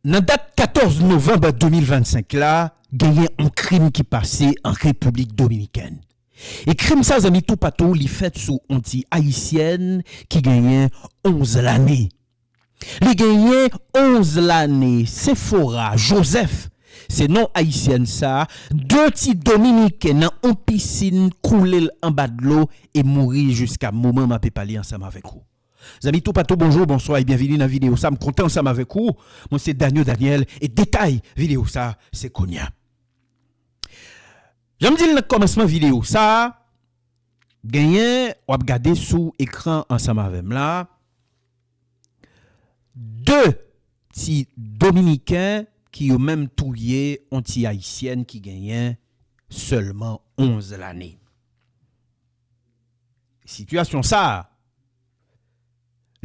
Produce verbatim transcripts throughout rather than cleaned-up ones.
Nan dat katòz novanm de mil vennsenk la, genyen yon krim ki pase an Repiblik Dominikèn. E krim sa, zanmi toupatou, li fèt sou yon ti ayisyèn ki genyen onz lane. Li genyen onz lane, Sephora Joseph, se non ayisyèn sa, de ti dominiken nan yon pisin koule l anba dlo e mouri jiska moman m ape pale ansanm avèk ou. Zanmi toupatou, bonjou, bonswa e byenvini nan videyo sa. M kontan ansanm avèk ou. Mwen se Daniel Daniel e detay videyo sa se kounye a. Jan m di l nan kòmansman videyo sa, genyen, w ap gade sou ekran ansanm avè m la, de ti dominiken ki yo menm touye yon ti ayisyèn ki genyen sèlman onz lane. Sitiyasyon sa,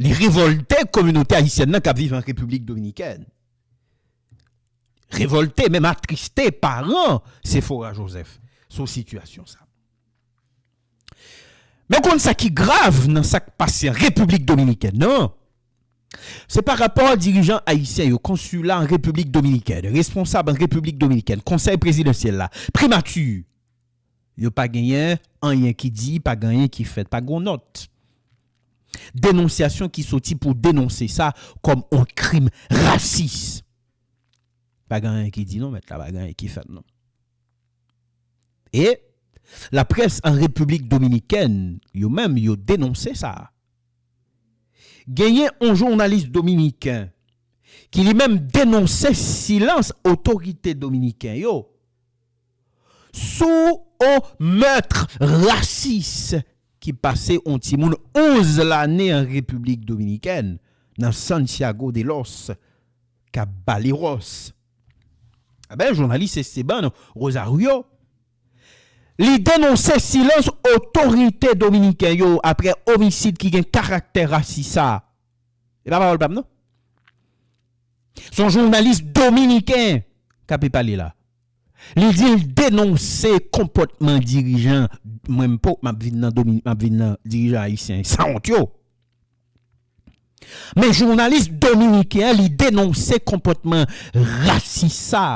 li revòlte kominote ayisyèn nan k ap viv an Repiblik Dominikèn. Revòlte, menm atriste paran Sephora Joseph sou sitiyasyon sa. Men w konn sa ki grav nan sa k pase an Repiblik Dominikèn nan? Se pa rapò dirijan ayisyen yo, konsila an Repiblik Dominikèn, responsab an Repiblik Dominikèn, konsèy prezidansyèl la, primati, yo pa genyen anyen ki di, pa gen anyen ki fèt, pa gen yon nòt denonsyasyon ki soti pou denonse sa kòm yon krim rasis. Pa gen anyen ki di non, mèt la, pa gen anyen ki fèt non. E laprès an Repiblik Dominikèn, yo menm, yo denonse sa. Genyen yon jounalis dominiken ki li menm denonse silans otorite dominiken yo sou yon mèt rasis ki pase yon timoun onz lane an Repiblik Dominikèn, nan Santiago de los Caballeros. Eben, jounalis Esteban Rosario, li denonse silans otorite dominiken yo apre omisid ki gen karaktè rasis sa. E pa pawòl pa m non. Se yon jounalis dominiken k ape pale la. Li di l denonse konpòtman dirijan, mwen m po, m ap vin nan domi-, m ap vin nan dirijan ayisyen sanwont yo. Men jounalis dominiken an, li denonse konpòtman rasis sa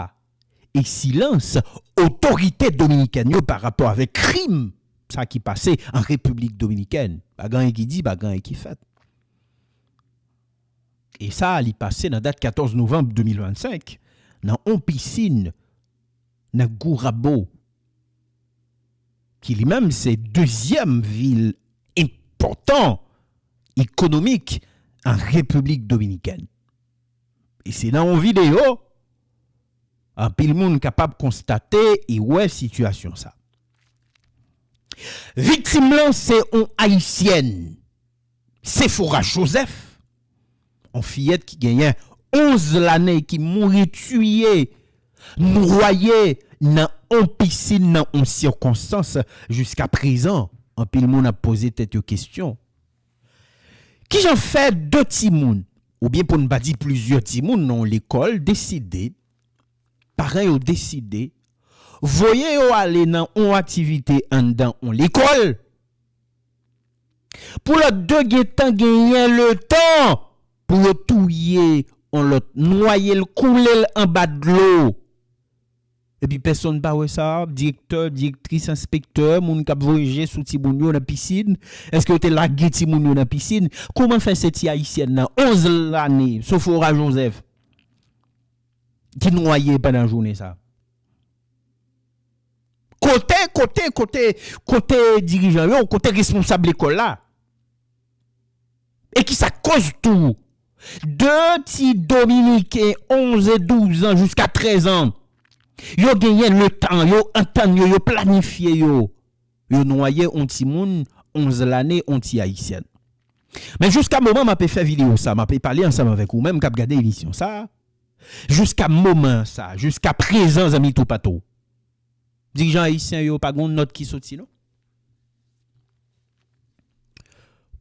e silans otorite dominikèn yo pa rapò avèk krim sa ki pase an Repiblik Dominikèn. Pa gen anyen ki di, pa gen anyen ki fèt. E sa, li pase nan dat katòz novanm de mil vennsenk, nan yon pisin nan Gourabo, ki li menm se dezyèm vil enpòtan ekonomik an Repiblik Dominikèn. E se nan yon videyo, anpil moun kapab konstate e wè sitiyasyon sa. Viktim lan se yon ayisyèn, Sephora Joseph, yon fiyèt ki genyen onz lane ki mouri tiye, nwaye nan yon pisin nan yon sikonstans jiska prezan, anpil moun ap poze tèt yo kesyon. Kijan fè de timoun, oubyen pou n pa di plizyè timoun nan yon lekòl deside, paran yo deside, voye yo ale nan yon aktivite anndan yon lekòl, pou lòt de gentan genyen letan pou yo touye yon lòt, nwaye l, koule l anba dlo. Epi pèsonn pa wè sa, direktè, direktris, enspektè, moun k ap voye je sou timoun yo nan pisin, èske yo te lage timoun yo nan pisin? Kòman fè se ti ayisyèn nan onz lane, Sephora Joseph, ki nwaye pandan jounen sa? Kote, kote, kote, kote dirijan yo, kote responsab lekòl la? E ki sa k koz tou? De ti dominiken onz e douz an jiska trèz an, yo genyen letan, yo antann yo, yo planifye yo. Yo nwaye yon timoun onz lane, yon ti ayisyèn. Men jiska moman m ape fè videyo sa, m ape pale ansanm avèk ou menm k ap gade emisyon sa, jiska moman sa, jiska prezan, zanmi toupatou, dirijan ayisyen yo pa gen yon nòt ki soti non.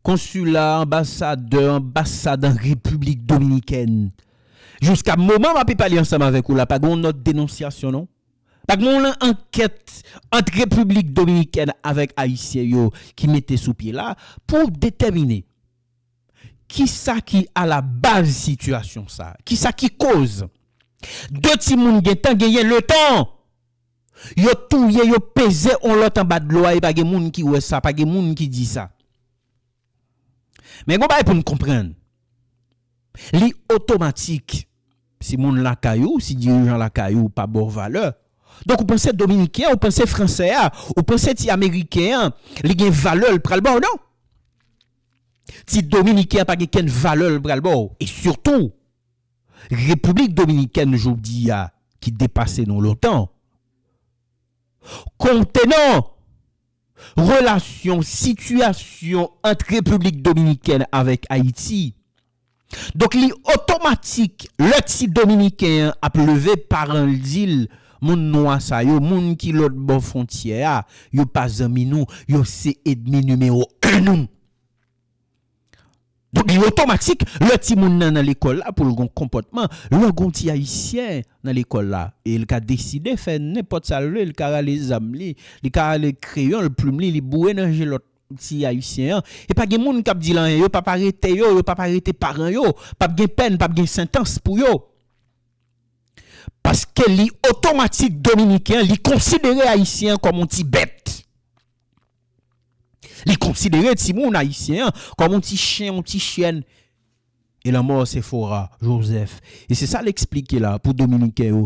Konsila, anbasadè, anbasad an Repiblik Dominikèn. Jiska moman m ape pale ansanm avèk ou la, pa gen yon nòt denonsyasyon non. Pa gen yon ankèt ant Repiblik Dominikèn avèk Ayisyen yo ki mete sou pye la pou detèmine Kisa ki alabaz sitiyasyon sa? Kisa ki koz? De timoun gentan genyen letan yo touye, yo peze yon lòt anba dlo a, e pa gen moun ki wè sa, pa gen moun ki di sa. Men gon bagay pou n konprann. Li otomatik, si moun lakay ou, si dirijan lakay ou pa ba w valè. Donk ou panse dominiken an, ou panse fransè a, ou panse ti ameriken an, li gen valè l pral ba w, non. Ti dominiken an pa gen kenn valè l pral ba w. E sitou, Repiblik Dominikèn jodi a, ki depase nou lontan, kontenan relasyon, sitiyasyon ant Repiblik Dominikèn avèk Ayiti. Donk li otomatik, lè ti dominiken an ap leve, paran l di l, moun nwa sa yo, moun ki lòt bò fwontyè a, yo pa zanmi nou, yo se ènmi nimewo en nou. Donk li otomatik, lè timoun nan nan lekòl la, pou l gon konpòtman, lè gon ti ayisyen nan lekòl la, e l ka deside fè nenpòt sa l vle, l ka rale zam li, li ka rale kreyon l, plim li, li boure nan je lòt ti ayisyen an. E pa gen moun k ap di l anyen, yo p ap arete yo, yo p ap arete paran yo, p ap gen pèn, p ap gen santans pou yo. Paske li otomatik dominiken an, li konsidere ayisyen an kòm yon ti bèt. Li konsidere timoun ayisyen an kòm yon ti chen, yon ti chyèn. E lanmò Sephora Joseph. E se sa l eksplike la pou dominiken yo.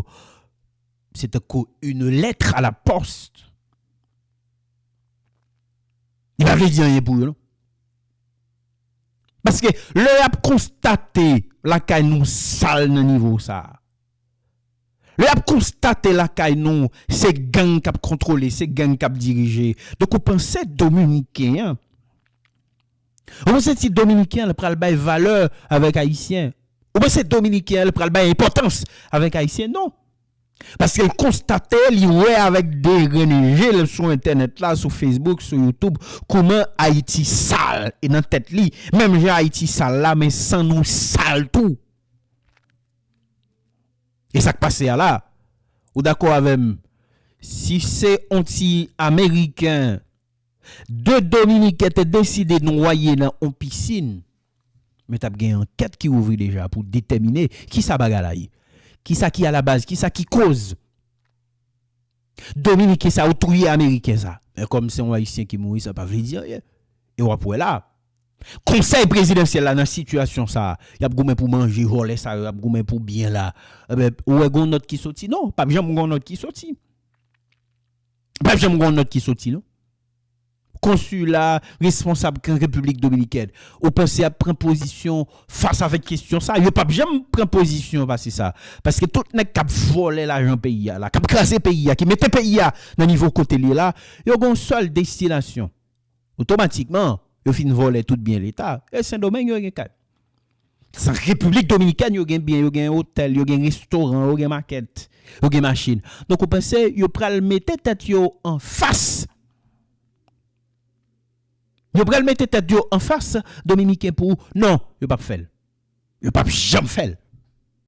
Se tankou une lettre à la poste. Li pa vle di anyen pou yo, non. Paske lè y ap konstate lakay nou sal nan nivo sa a, lè y ap konstate lakay nou se gang k ap kontwole, se gang k ap dirije, donk ou panse dominiken an, ou panse ti dominiken an pral bay valè avèk ayisyen? Ou panse dominiken an pral bay enpòtans avèk ayisyen? Non. Paske l konstate, li wè avèk de grenn je l sou entènèt la, sou Facebook, sou YouTube, kòman Ayiti sal. E nan tèt li, menm jan Ayiti sal la, men san nou sal tou. E sa k pase a la, ou dakò avè m? Si se yon ti ameriken, de dominiken te deside nwaye nan yon pisin, men t ap gen ankèt ki ouvri deja pou detèmine kisa bagay la ye. Kisa ki alabaz, kisa ki koz dominiken sa yo touye ameriken sa. Men kòm se yon ayisyen ki mouri, sa pa vle di anyen. E w ap wè la, konsèy prezidansyèl la nan sitiyasyon sa a, y ap goumen pou manje vòlè sa yo, y ap goumen pou byen la. Enben, ou wè gon nòt ki soti? Non, p ap janm gon nòt ki soti. P ap janm gon nòt ki soti, non. Konsila, responsab kan Repiblik Dominikèn, ou panse y ap pran pozisyon fas avèk kesyon sa? Yo p ap janm pran pozisyon pase sa. Paske tout nèg k ap vòlè lajan peyi a la, k ap kraze peyi a, ki mete peyi a nan nivo kote l ye la, yo gon sèl destinasyon. Otomatikman, yo fin vòlè tout byen Leta. E Sendomeng yo gen kay. San Repiblik Dominikèn, yo gen byen, yo gen otèl, yo gen restoran, yo gen makèt, yo gen machin. Donk, ou panse yo pral mete tèt yo anfas? Yo pral mete tèt yo anfas Dominiken pou, non, yo p ap fè l. Yo p ap janm fè l.